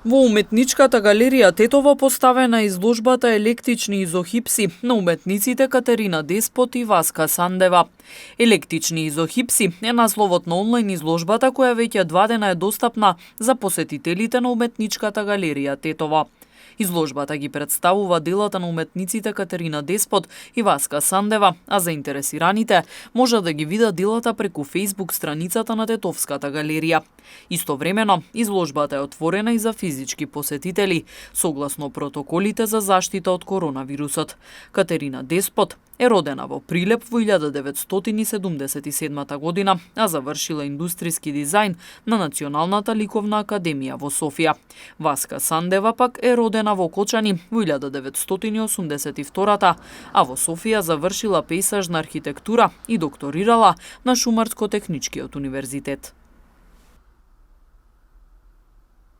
Во уметничката галерија Тетово поставена изложбата Електични изохипси на уметниците Катерина Деспот и Васка Сандева. Електични изохипси е насловот на онлайн изложбата која веќе 2 дена е достапна за посетителите на уметничката галерија Тетово. Изложбата ги представува делата на уметниците Катерина Деспот и Васка Сандева, а заинтересираните може да ги видат делата преку Facebook страницата на Тетовската галерија. Истовремено, изложбата е отворена и за физички посетители, согласно протоколите за заштита од коронавирусот. Катерина Деспот е родена во Прилеп во 1977 година, а завршила индустријски дизајн на Националната ликовна академија во Софија. Васка Сандева пак е родена во Кочани во 1982, а во Софија завршила пейзажна архитектура и докторирала на Шумарско-техничкиот универзитет.